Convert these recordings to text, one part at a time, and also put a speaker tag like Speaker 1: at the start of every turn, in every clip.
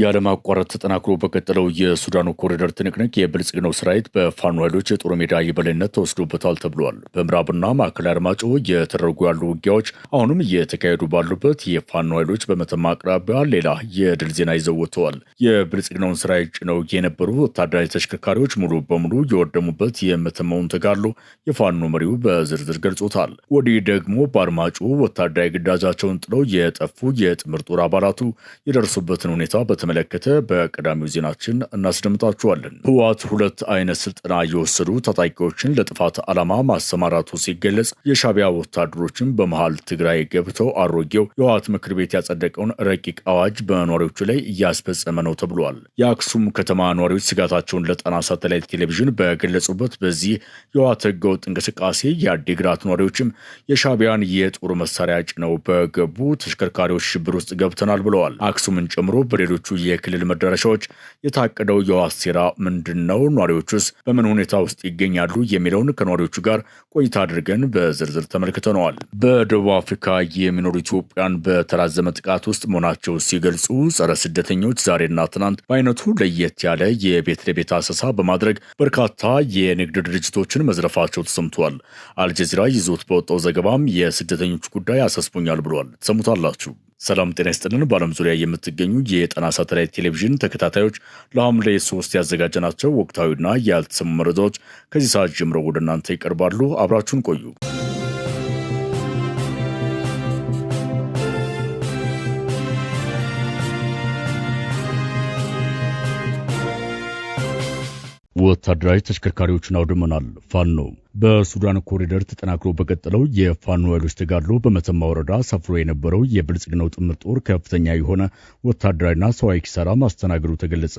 Speaker 1: ያለማቋረጥ ተጠናክሮ በቀጠለው የሱዳኑ ኮሪደር ትንቅንቅ የብልጽግናው ሰራዊት በፋኖ ኃይሎች የጦር ሜዳ የበላይነት ተወስዶበታል ተብሏል። በምዕራብና ማዕከላዊ አርማጭሆ እየተደረጉ ያሉ ውጊያዎች አሁንም እየተካሄዱ ባሉበት የፋኖ ኃይሎች በመተማ አቅራቢያ ሌላ የድል ዜና ይዘው ወጥተዋል። የብልጽግናውን ሰራዊት ጭነው የነበሩ ወታደራዊ ተሽከርካሪዎች ሙሉ በሙሉ የወደሙበት የመተማውን ተጋድሎ የፋኖ መሪው በዝርዝር ገልጾታል። ወዲህ ደግሞ በአርማጭሆ ወታደራዊ ግዳጃቸውን ጥለው የጠፉ የጥምር ጦር አባላቱ የደረሱበትን ሁኔታ በተመለከተ በቀዳሚው ዜናችን እናስደምጣችኋለን። ህወሓት ሁለት አይነት ስልጠና የወሰዱ ታጣቂዎችን ለጥፋት ዓላማ ማሰማራቱ ሲገለጽ፣ የሻዕቢያ ወታደሮችን በመሃል ትግራይ ገብተው አሮጌው የህወሓት ምክር ቤት ያጸደቀውን ረቂቅ አዋጅ በነዋሪዎቹ ላይ እያስፈጸመ ነው ተብሏል። የአክሱም ከተማ ነዋሪዎች ስጋታቸውን ለጣና ሳተላይት ቴሌቪዥን በገለጹበት በዚህ የህወሓት ህገወጥ እንቅስቃሴ የአዲግራት ነዋሪዎችም የሻዕቢያን የጦር መሳሪያ ጭነው በገቡ ተሽከርካሪዎች ሽብር ውስጥ ገብተናል ብለዋል። አክሱምን ጨምሮ በሌሎቹ የክልል መዳረሻዎች የታቀደው የህወሓት ሴራ ምንድን ነው? ነዋሪዎቹስ በምን ሁኔታ ውስጥ ይገኛሉ? የሚለውን ከነዋሪዎቹ ጋር ቆይታ አድርገን በዝርዝር ተመልክተነዋል። በደቡብ አፍሪካ የሚኖሩ ኢትዮጵያን በተራዘመ ጥቃት ውስጥ መሆናቸው ሲገልጹ፣ ጸረ ስደተኞች ዛሬና ትናንት በአይነቱ ለየት ያለ የቤት ለቤት አሰሳ በማድረግ በርካታ የንግድ ድርጅቶችን መዝረፋቸው ተሰምቷል። አልጀዚራ ይዞት በወጣው ዘገባም የስደተኞች ጉዳይ አሳስቦኛል ብሏል። ትሰሙታላችሁ። ሰላም ጤና ይስጥልን። በዓለም ዙሪያ የምትገኙ የጣና ሳተላይት ቴሌቪዥን ተከታታዮች ለሐምሌ 3 ያዘጋጀናቸው ወቅታዊና ያልተሰሙ መረጃዎች ከዚህ ሰዓት ጀምሮ ወደ እናንተ ይቀርባሉ። አብራችሁን ቆዩ። ወታደራዊ ተሽከርካሪዎችን አውድመናል። ፋኖ በሱዳን ኮሪደር ተጠናክሮ በቀጠለው የፋኖ ኃይሎች ተጋድሎ በመተማ ወረዳ ሰፍሮ የነበረው የብልጽግናው ጥምር ጦር ከፍተኛ የሆነ ወታደራዊና ሰዋዊ ኪሳራ ማስተናገዱ ተገለጸ።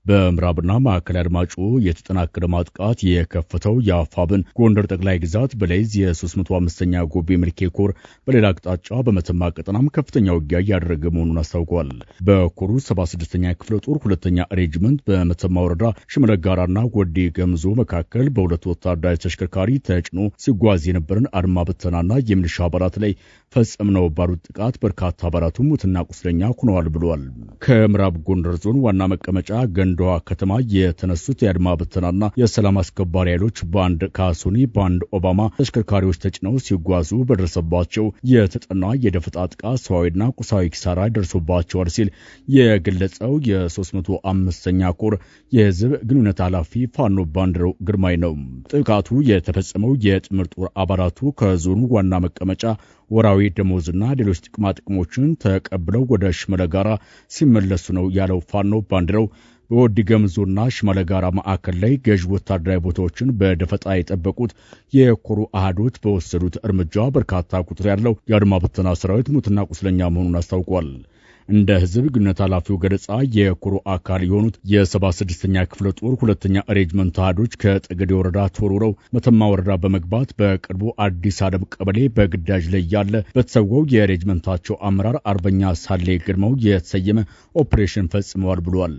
Speaker 1: በምዕራብና ማዕከላዊ አርማጭሆ የተጠናከረ ማጥቃት የከፈተው የአፋብን ጎንደር ጠቅላይ ግዛት በላይ ዕዝ የ305ኛ ጎቤ መልኬ ኮር በሌላ አቅጣጫ በመተማ ቀጠናም ከፍተኛ ውጊያ እያደረገ መሆኑን አስታውቋል። በኮሩ 76ኛ ክፍለ ጦር ሁለተኛ ሬጅመንት በመተማ ወረዳ ሽመለ ጋራና ወዲ ገምዞ መካከል በሁለት ወታደራዊ ተሽከርካሪ ተጭኖ ሲጓዝ የነበረን አድማ ብተናና የሚሊሻ አባላት ላይ ፈጸምነው ባሉት ጥቃት በርካታ አባላቱ ሙትና ቁስለኛ ሆነዋል ብለዋል። ከምዕራብ ጎንደር ዞን ዋና መቀመጫ ገንዳዋ ከተማ የተነሱት የአድማ ብተናና የሰላም አስከባሪ ኃይሎች በአንድ ካሶኒ በአንድ ኦባማ ተሽከርካሪዎች ተጭነው ሲጓዙ በደረሰባቸው የተጠና የደፈጣ ጥቃት ሰዋዊና ቁሳዊ ኪሳራ ደርሶባቸዋል ሲል የገለጸው የ305ኛ ኮር የህዝብ ግንኙነት ኃላፊ ፋኖ ባንዲራው ግርማይ ነው። ጥቃቱ የተፈጸመው የጥምር ጦር አባላቱ ከዞኑ ዋና መቀመጫ ወራዊ ደሞዝና ሌሎች ጥቅማ ጥቅሞችን ተቀብለው ወደ ሽመለ ጋራ ሲመለሱ ነው ያለው ፋኖ ባንዲራው በወዲ ገምዞና ሽመለ ጋራ ማዕከል ላይ ገዥ ወታደራዊ ቦታዎችን በደፈጣ የጠበቁት የኮሩ አሃዶች በወሰዱት እርምጃ በርካታ ቁጥር ያለው የአድማ ብተና ሰራዊት ሙትና ቁስለኛ መሆኑን አስታውቋል። እንደ ህዝብ ግንኙነት ኃላፊው ገለጻ የኮሩ አካል የሆኑት የ76ኛ ክፍለ ጦር ሁለተኛ ሬጅመንት አሃዶች ከጠገዴ ወረዳ ተወርውረው መተማ ወረዳ በመግባት በቅርቡ አዲስ አለም ቀበሌ በግዳጅ ላይ ያለ በተሰወው የሬጅመንታቸው አመራር አርበኛ ሳሌ ግርማው የተሰየመ ኦፕሬሽን ፈጽመዋል ብሏል።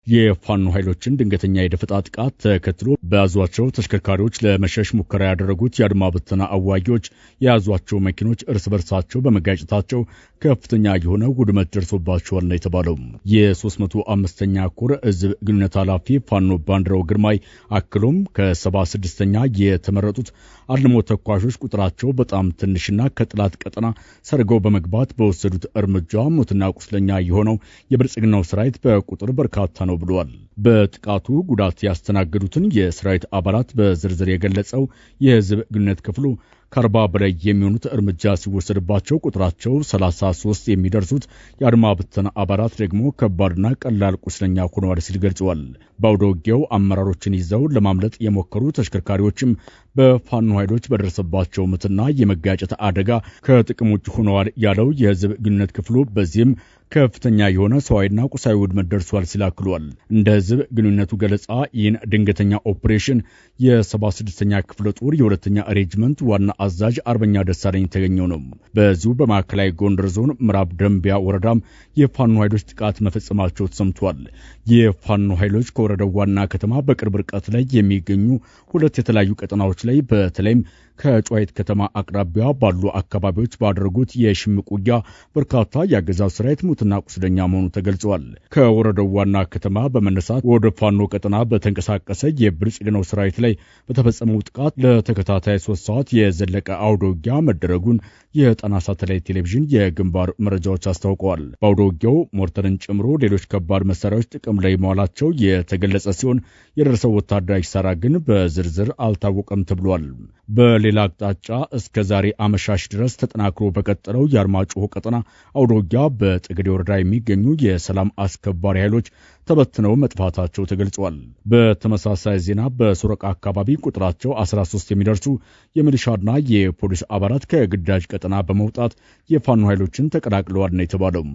Speaker 1: የፋኖ ኃይሎችን ድንገተኛ የደፈጣ ጥቃት ተከትሎ በያዟቸው ተሽከርካሪዎች ለመሸሽ ሙከራ ያደረጉት የአድማ ብተና አዋጊዎች የያዟቸው መኪኖች እርስ በርሳቸው በመጋጨታቸው ከፍተኛ የሆነ ውድመት ደርሶባቸዋል ነው የተባለው። የ305ኛ ኮር ህዝብ ግንኙነት ኃላፊ ፋኖ ባንዲራው ግርማይ አክሎም ከ76ኛ የተመረጡት አልሞ ተኳሾች ቁጥራቸው በጣም ትንሽና ከጠላት ቀጠና ሰርገው በመግባት በወሰዱት እርምጃ ሞትና ቁስለኛ የሆነው የብልጽግናው ሰራዊት በቁጥር በርካታ ነው ብሏል። በጥቃቱ ጉዳት ያስተናገዱትን የሰራዊት አባላት በዝርዝር የገለጸው የህዝብ ግንኙነት ክፍሉ ከ40 በላይ የሚሆኑት እርምጃ ሲወሰድባቸው ቁጥራቸው 33 የሚደርሱት የአድማ ብተና አባላት ደግሞ ከባድና ቀላል ቁስለኛ ሆነዋል ሲል ገልጸዋል። በአውደ ውጊያው አመራሮችን ይዘው ለማምለጥ የሞከሩ ተሽከርካሪዎችም በፋኖ ኃይሎች በደረሰባቸው ምትና የመጋጨት አደጋ ከጥቅም ውጭ ሆነዋል ያለው የህዝብ ግንኙነት ክፍሉ በዚህም ከፍተኛ የሆነ ሰዋዊና ቁሳዊ ውድመት ደርሷል ሲል አክሏል። እንደ ህዝብ ግንኙነቱ ገለጻ ይህን ድንገተኛ ኦፕሬሽን የ76ኛ ክፍለ ጦር የሁለተኛ ሬጅመንት ዋና አዛዥ አርበኛ ደሳለኝ ተገኘው ነው። በዚሁ በማዕከላዊ ጎንደር ዞን ምዕራብ ደንቢያ ወረዳም የፋኖ ኃይሎች ጥቃት መፈጸማቸው ተሰምቷል። የፋኖ ኃይሎች ከወረዳው ዋና ከተማ በቅርብ ርቀት ላይ የሚገኙ ሁለት የተለያዩ ቀጠናዎች ላይ በተለይም ከጨዋይት ከተማ አቅራቢያ ባሉ አካባቢዎች ባደረጉት የሽምቅ ውጊያ በርካታ የአገዛዙ ሰራዊት ሙትና ቁስለኛ መሆኑ ተገልጿል። ከወረዳው ዋና ከተማ በመነሳት ወደ ፋኖ ቀጠና በተንቀሳቀሰ የብልጽግናው ሰራዊት ላይ በተፈጸመው ጥቃት ለተከታታይ 3 ሰዓት የዘለቀ አውደ ውጊያ መደረጉን የጣና ሳተላይት ቴሌቪዥን የግንባር መረጃዎች አስታውቀዋል። በአውደ ውጊያው ሞርተርን ጨምሮ ሌሎች ከባድ መሳሪያዎች ጥቅም ላይ መዋላቸው የተገለጸ ሲሆን የደረሰው ወታደራዊ ኪሳራ ግን በዝርዝር አልታወቀም ተብሏል። በሌላ አቅጣጫ እስከ ዛሬ አመሻሽ ድረስ ተጠናክሮ በቀጠለው የአርማጭሆ ቀጠና አውደ ውጊያ በጠገዴ ወረዳ የሚገኙ የሰላም አስከባሪ ኃይሎች ተበትነው መጥፋታቸው ተገልጿል። በተመሳሳይ ዜና በሶረቃ አካባቢ ቁጥራቸው 13 የሚደርሱ የሚሊሻና የፖሊስ አባላት ከግዳጅ ቀጠና በመውጣት የፋኖ ኃይሎችን ተቀላቅለዋል ነው የተባለው።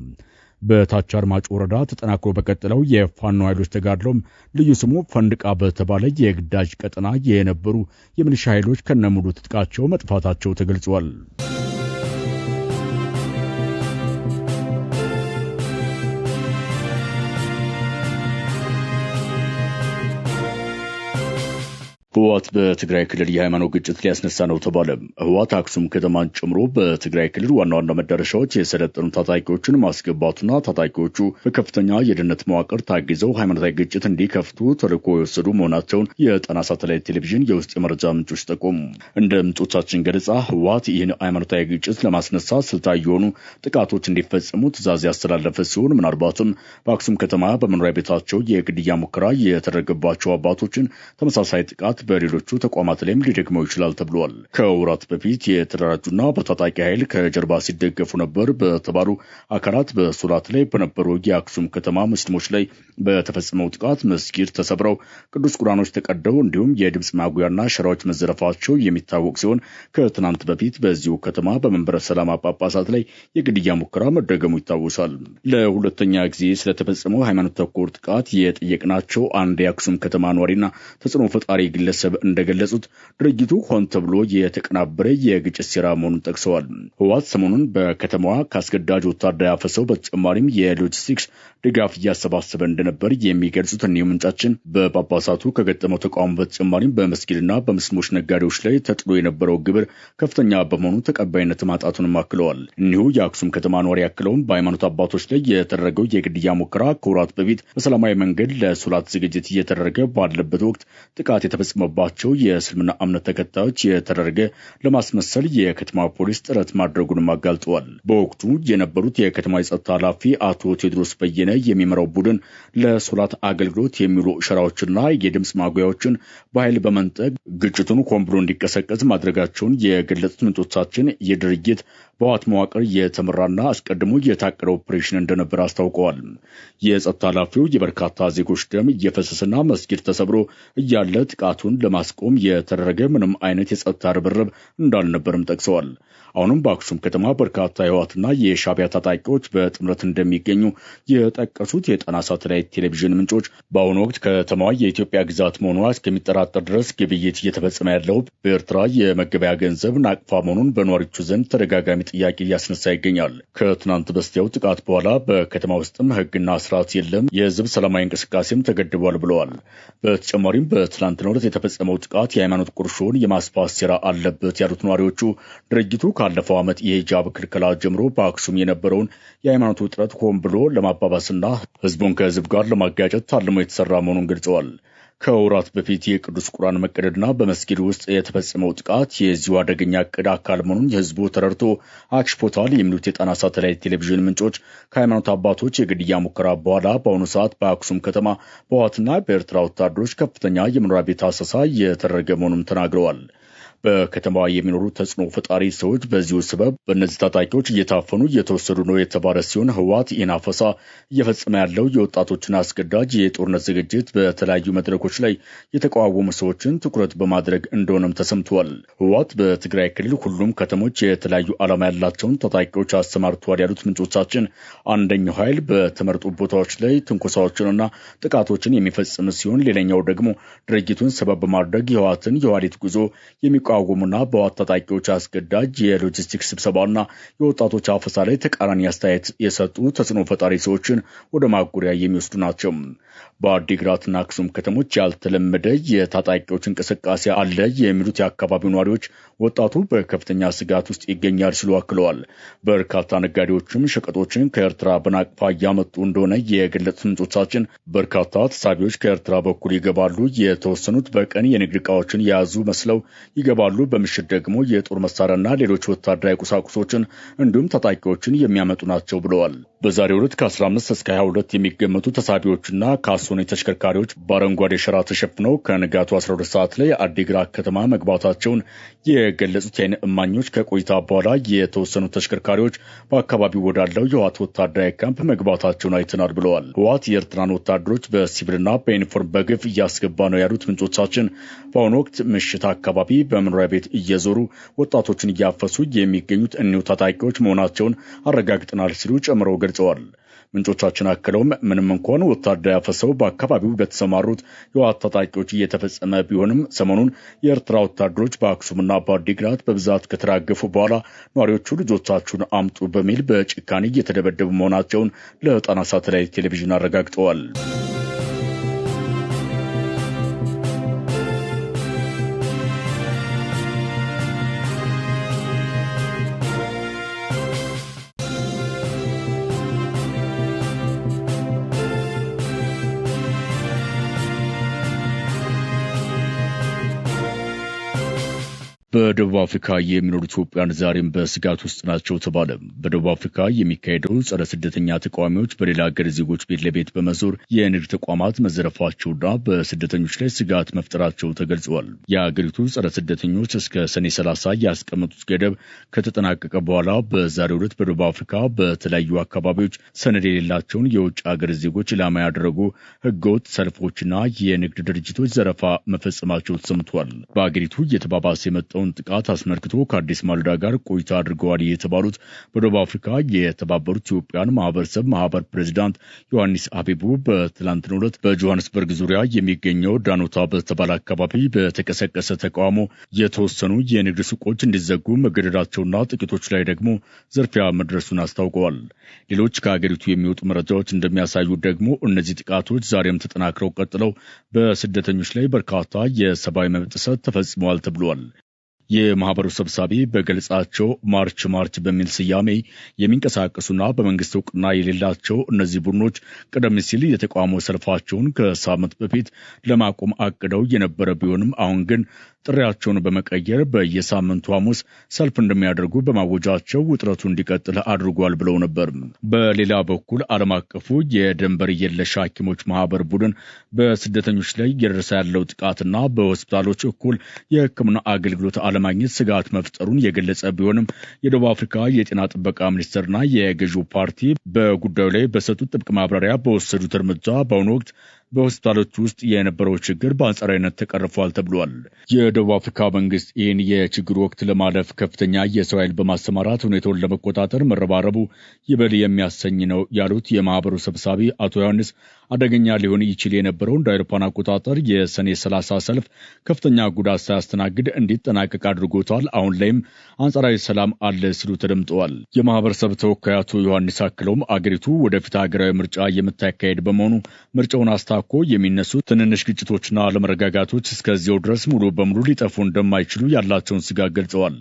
Speaker 1: በታች አርማጭሆ ወረዳ ተጠናክሮ በቀጠለው የፋኖ ኃይሎች ተጋድሎም ልዩ ስሙ ፈንድቃ በተባለ የግዳጅ ቀጠና የነበሩ የሚሊሻ ኃይሎች ከነሙሉ ትጥቃቸው መጥፋታቸው ተገልጿል። ህወሓት በትግራይ ክልል የሃይማኖት ግጭት ሊያስነሳ ነው ተባለ። ህወሓት አክሱም ከተማን ጨምሮ በትግራይ ክልል ዋና ዋና መዳረሻዎች የሰለጠኑ ታጣቂዎችን ማስገባቱና ታጣቂዎቹ በከፍተኛ የደህንነት መዋቅር ታግዘው ሃይማኖታዊ ግጭት እንዲከፍቱ ተልዕኮ የወሰዱ መሆናቸውን የጣና ሳተላይት ቴሌቪዥን የውስጥ የመረጃ ምንጮች ጠቆሙ። እንደ ምንጮቻችን ገለጻ ህወሓት ይህን ሃይማኖታዊ ግጭት ለማስነሳት ስልታዊ የሆኑ ጥቃቶች እንዲፈጸሙ ትዕዛዝ ያስተላለፈ ሲሆን ምናልባትም በአክሱም ከተማ በመኖሪያ ቤታቸው የግድያ ሙከራ የተደረገባቸው አባቶችን ተመሳሳይ ጥቃት በሌሎቹ ተቋማት ላይም ሊደግመው ይችላል ተብሏል። ከወራት በፊት የተደራጁና በታጣቂ ኃይል ከጀርባ ሲደገፉ ነበር በተባሉ አካላት በሶላት ላይ በነበሩ የአክሱም ከተማ ሙስሊሞች ላይ በተፈጸመው ጥቃት መስጊድ ተሰብረው ቅዱስ ቁርአኖች ተቀደው እንዲሁም የድምፅ ማጉያና ሸራዎች መዘረፋቸው የሚታወቅ ሲሆን ከትናንት በፊት በዚሁ ከተማ በመንበረ ሰላማ ጳጳሳት ላይ የግድያ ሙከራ መደገሙ ይታወሳል። ለሁለተኛ ጊዜ ስለተፈጸመው ሃይማኖት ተኮር ጥቃት የጠየቅናቸው አንድ የአክሱም ከተማ ኗሪና ተጽዕኖ ፈጣሪ ግለሰብ እንደገለጹት ድርጊቱ ሆን ተብሎ የተቀናበረ የግጭት ሴራ መሆኑን ጠቅሰዋል። ህወሓት ሰሞኑን በከተማዋ ከአስገዳጅ ወታደራዊ አፈሳው በተጨማሪም የሎጂስቲክስ ድጋፍ እያሰባሰበ እንደነበር የሚገልጹት እኒሁ ምንጫችን በጳጳሳቱ ከገጠመው ተቃውሞ በተጨማሪም በመስጊድና በሙስሊሞች ነጋዴዎች ላይ ተጥሎ የነበረው ግብር ከፍተኛ በመሆኑ ተቀባይነት ማጣቱንም አክለዋል። እኒሁ የአክሱም ከተማ ነዋሪ አክለውም በሃይማኖት አባቶች ላይ የተደረገው የግድያ ሙከራ ከወራት በፊት በሰላማዊ መንገድ ለሶላት ዝግጅት እየተደረገ ባለበት ወቅት ጥቃት የተፈጸመባቸው የእስልምና እምነት ተከታዮች የተደረገ ለማስመሰል የከተማ ፖሊስ ጥረት ማድረጉንም አጋልጠዋል። በወቅቱ የነበሩት የከተማ የጸጥታ ኃላፊ አቶ ቴዎድሮስ በየነ የሚመራው ቡድን ለሶላት አገልግሎት የሚውሉ ሸራዎችና የድምፅ ማጉያዎችን በኃይል በመንጠቅ ግጭቱን ሆን ብሎ እንዲቀሰቀስ ማድረጋቸውን የገለጹት ምንጮቻችን የድርጊት በህወሓት መዋቅር የተመራና አስቀድሞ የታቀደ ኦፕሬሽን እንደነበር አስታውቀዋል። የጸጥታ ኃላፊው የበርካታ ዜጎች ደም እየፈሰሰና መስጊድ ተሰብሮ እያለ ጥቃቱን ለማስቆም የተደረገ ምንም አይነት የጸጥታ ርብርብ እንዳልነበርም ጠቅሰዋል። አሁንም በአክሱም ከተማ በርካታ የህወሓትና የሻዕቢያ ታጣቂዎች በጥምረት እንደሚገኙ የጠቀሱት የጣና ሳተላይት ቴሌቪዥን ምንጮች በአሁኑ ወቅት ከተማዋ የኢትዮጵያ ግዛት መሆኗ እስከሚጠራጠር ድረስ ግብይት እየተፈጸመ ያለው በኤርትራ የመገበያ ገንዘብ ናቅፋ መሆኑን በነዋሪዎቹ ዘንድ ተደጋጋሚ ጥያቄ እያስነሳ ይገኛል። ከትናንት በስቲያው ጥቃት በኋላ በከተማ ውስጥም ህግና ስርዓት የለም፣ የህዝብ ሰላማዊ እንቅስቃሴም ተገድቧል ብለዋል። በተጨማሪም በትናንትናው ዕለት የተፈጸመው ጥቃት የሃይማኖት ቁርሾን የማስፋት ሴራ አለበት ያሉት ነዋሪዎቹ ድርጊቱ ካለፈው ዓመት የሂጃብ ክልከላ ጀምሮ በአክሱም የነበረውን የሃይማኖት ውጥረት ሆን ብሎ ለማባባስና ህዝቡን ከህዝብ ጋር ለማጋጨት ታልሞ የተሰራ መሆኑን ገልጸዋል። ከወራት በፊት የቅዱስ ቁርአን መቀደድና በመስጊድ ውስጥ የተፈጸመው ጥቃት የዚሁ አደገኛ ዕቅድ አካል መሆኑን የህዝቡ ተረድቶ አክሽፎታል የሚሉት የጣና ሳተላይት ቴሌቪዥን ምንጮች ከሃይማኖት አባቶች የግድያ ሙከራ በኋላ በአሁኑ ሰዓት በአክሱም ከተማ በህወሓትና በኤርትራ ወታደሮች ከፍተኛ የመኖሪያ ቤት አሰሳ እየተደረገ መሆኑን ተናግረዋል። በከተማዋ የሚኖሩ ተጽዕኖ ፈጣሪ ሰዎች በዚሁ ሰበብ በእነዚህ ታጣቂዎች እየታፈኑ እየተወሰዱ ነው የተባለ ሲሆን ህወሓት ይህን አፈሳ እየፈጸመ ያለው የወጣቶችን አስገዳጅ የጦርነት ዝግጅት በተለያዩ መድረኮች ላይ የተቃወሙ ሰዎችን ትኩረት በማድረግ እንደሆነም ተሰምቷል። ህወሓት በትግራይ ክልል ሁሉም ከተሞች የተለያዩ ዓላማ ያላቸውን ታጣቂዎች አሰማርተዋል ያሉት ምንጮቻችን አንደኛው ኃይል በተመረጡ ቦታዎች ላይ ትንኮሳዎችንና ጥቃቶችን የሚፈጽም ሲሆን፣ ሌላኛው ደግሞ ድርጊቱን ሰበብ በማድረግ የህወሓትን የኋሊት ጉዞ የሚቃወሙ የተቃወሙና በህወሓት ታጣቂዎች አስገዳጅ የሎጂስቲክስ ስብሰባና የወጣቶች አፈሳ ላይ ተቃራኒ አስተያየት የሰጡ ተጽዕኖ ፈጣሪ ሰዎችን ወደ ማጎሪያ የሚወስዱ ናቸው። በአዲግራትና አክሱም ከተሞች ያልተለመደ የታጣቂዎች እንቅስቃሴ አለ የሚሉት የአካባቢው ነዋሪዎች ወጣቱ በከፍተኛ ስጋት ውስጥ ይገኛል ሲሉ አክለዋል። በርካታ ነጋዴዎችም ሸቀጦችን ከኤርትራ በናቅፋ እያመጡ እንደሆነ የገለጹት ምንጮቻችን በርካታ ተሳቢዎች ከኤርትራ በኩል ይገባሉ። የተወሰኑት በቀን የንግድ ዕቃዎችን የያዙ መስለው ይገባሉ። በምሽት ደግሞ የጦር መሳሪያና ሌሎች ወታደራዊ ቁሳቁሶችን እንዲሁም ታጣቂዎችን የሚያመጡ ናቸው ብለዋል። በዛሬው ዕለት ከ15 እስከ 22 የሚገመቱ ተሳቢዎችና ካሶኒ ተሽከርካሪዎች በአረንጓዴ ሸራ ተሸፍነው ከንጋቱ 12 ሰዓት ላይ አዲግራት ከተማ መግባታቸውን የገለጹት የዓይን እማኞች ከቆይታ በኋላ የተወሰኑ ተሽከርካሪዎች በአካባቢው ወዳለው የህወሓት ወታደራዊ ካምፕ መግባታቸውን አይተናል ብለዋል። ህወሓት የኤርትራን ወታደሮች በሲቪልና በዩኒፎርም በግፍ እያስገባ ነው ያሉት ምንጮቻችን በአሁኑ ወቅት ምሽት አካባቢ በመኖሪያ ቤት እየዞሩ ወጣቶችን እያፈሱ የሚገኙት እኒሁ ታጣቂዎች መሆናቸውን አረጋግጠናል ሲሉ ጨምረው ገልጸዋል። ምንጮቻችን አክለውም ምንም እንኳን ወታደራዊ አፈሳው በአካባቢው በተሰማሩት የህወሓት ታጣቂዎች እየተፈጸመ ቢሆንም ሰሞኑን የኤርትራ ወታደሮች በአክሱምና በአዲግራት በብዛት ከተራገፉ በኋላ ነዋሪዎቹ ልጆቻችሁን አምጡ በሚል በጭካኔ እየተደበደቡ መሆናቸውን ለጣና ሳተላይት ቴሌቪዥን አረጋግጠዋል። በደቡብ አፍሪካ የሚኖሩ ኢትዮጵያውያን ዛሬም በስጋት ውስጥ ናቸው ተባለ። በደቡብ አፍሪካ የሚካሄደው ጸረ ስደተኛ ተቃዋሚዎች በሌላ ሀገር ዜጎች ቤት ለቤት በመዞር የንግድ ተቋማት መዘረፋቸውና በስደተኞች ላይ ስጋት መፍጠራቸው ተገልጸዋል። የሀገሪቱ ጸረ ስደተኞች እስከ ሰኔ 30 ያስቀመጡት ገደብ ከተጠናቀቀ በኋላ በዛሬው ዕለት በደቡብ አፍሪካ በተለያዩ አካባቢዎች ሰነድ የሌላቸውን የውጭ ሀገር ዜጎች ኢላማ ያደረጉ ህገወጥ ሰልፎችና የንግድ ድርጅቶች ዘረፋ መፈጸማቸው ተሰምቷል። በሀገሪቱ እየተባባሰ የመጣውን ጥቃት አስመልክቶ ከአዲስ ማለዳ ጋር ቆይታ አድርገዋል የተባሉት በደቡብ አፍሪካ የተባበሩት ኢትዮጵያን ማህበረሰብ ማህበር ፕሬዚዳንት ዮሐንስ አቤቡ በትላንትናው ዕለት በጆሃንስበርግ ዙሪያ የሚገኘው ዳኖታ በተባለ አካባቢ በተቀሰቀሰ ተቃውሞ የተወሰኑ የንግድ ሱቆች እንዲዘጉ መገደዳቸውና ጥቂቶች ላይ ደግሞ ዝርፊያ መድረሱን አስታውቀዋል። ሌሎች ከሀገሪቱ የሚወጡ መረጃዎች እንደሚያሳዩ ደግሞ እነዚህ ጥቃቶች ዛሬም ተጠናክረው ቀጥለው በስደተኞች ላይ በርካታ የሰብአዊ መብት ጥሰት ተፈጽመዋል ተብሏል። የማህበሩ ሰብሳቢ በገለጻቸው ማርች ማርች በሚል ስያሜ የሚንቀሳቀሱና በመንግስት እውቅና የሌላቸው እነዚህ ቡድኖች ቀደም ሲል የተቃውሞ ሰልፋቸውን ከሳምንት በፊት ለማቆም አቅደው የነበረ ቢሆንም አሁን ግን ጥሪያቸውን በመቀየር በየሳምንቱ ሐሙስ ሰልፍ እንደሚያደርጉ በማወጃቸው ውጥረቱ እንዲቀጥል አድርጓል ብለው ነበር። በሌላ በኩል ዓለም አቀፉ የድንበር የለሽ ሐኪሞች ማህበር ቡድን በስደተኞች ላይ እየደረሰ ያለው ጥቃትና በሆስፒታሎች እኩል የሕክምና አገልግሎት አለማግኘት ስጋት መፍጠሩን የገለጸ ቢሆንም የደቡብ አፍሪካ የጤና ጥበቃ ሚኒስቴርና የገዢው ፓርቲ በጉዳዩ ላይ በሰጡት ጥብቅ ማብራሪያ በወሰዱት እርምጃ በአሁኑ ወቅት በሆስፒታሎች ውስጥ የነበረው ችግር በአንጻራዊነት ተቀርፏል ተብሏል። የደቡብ አፍሪካ መንግስት ይህን የችግሩ ወቅት ለማለፍ ከፍተኛ የሰው ኃይል በማሰማራት ሁኔታውን ለመቆጣጠር መረባረቡ ይበል የሚያሰኝ ነው ያሉት የማህበሩ ሰብሳቢ አቶ ዮሐንስ አደገኛ ሊሆን ይችል የነበረው እንደ አውሮፓውያን አቆጣጠር የሰኔ 30 ሰልፍ ከፍተኛ ጉዳት ሳያስተናግድ እንዲጠናቀቅ አድርጎታል። አሁን ላይም አንጻራዊ ሰላም አለ ሲሉ ተደምጠዋል። የማህበረሰብ ተወካይ አቶ ዮሐንስ አክለውም አገሪቱ ወደፊት ሀገራዊ ምርጫ የምታካሄድ በመሆኑ ምርጫውን አስታኮ የሚነሱ ትንንሽ ግጭቶችና አለመረጋጋቶች እስከዚያው ድረስ ሙሉ በሙሉ ሊጠፉ እንደማይችሉ ያላቸውን ስጋት ገልጸዋል።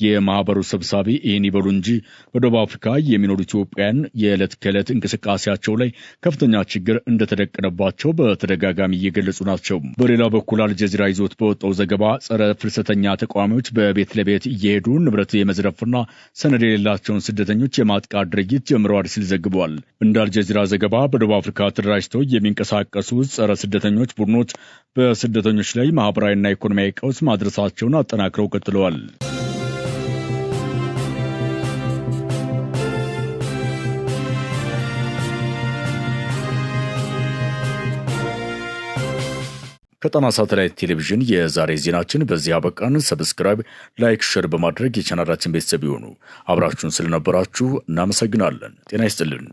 Speaker 1: የማህበሩ ሰብሳቢ ይህን ይበሉ እንጂ በደቡብ አፍሪካ የሚኖሩ ኢትዮጵያውያን የዕለት ከዕለት እንቅስቃሴያቸው ላይ ከፍተኛ ችግር እንደተደቀነባቸው በተደጋጋሚ እየገለጹ ናቸው። በሌላ በኩል አልጀዚራ ይዞት በወጣው ዘገባ ጸረ ፍልሰተኛ ተቃዋሚዎች በቤት ለቤት እየሄዱ ንብረት የመዝረፍና ሰነድ የሌላቸውን ስደተኞች የማጥቃት ድርጊት ጀምረዋል ሲል ዘግቧል። እንደ አልጀዚራ ዘገባ በደቡብ አፍሪካ ተደራጅተው የሚንቀሳቀሱ ጸረ ስደተኞች ቡድኖች በስደተኞች ላይ ማህበራዊና ኢኮኖሚያዊ ቀውስ ማድረሳቸውን አጠናክረው ቀጥለዋል። ከጣና ሳተላይት ቴሌቪዥን የዛሬ ዜናችን በዚህ አበቃን። Subscribe፣ like፣ share በማድረግ የቻናላችን ቤተሰብ ይሁኑ። አብራችሁን ስለነበራችሁ እናመሰግናለን። ጤና ይስጥልን።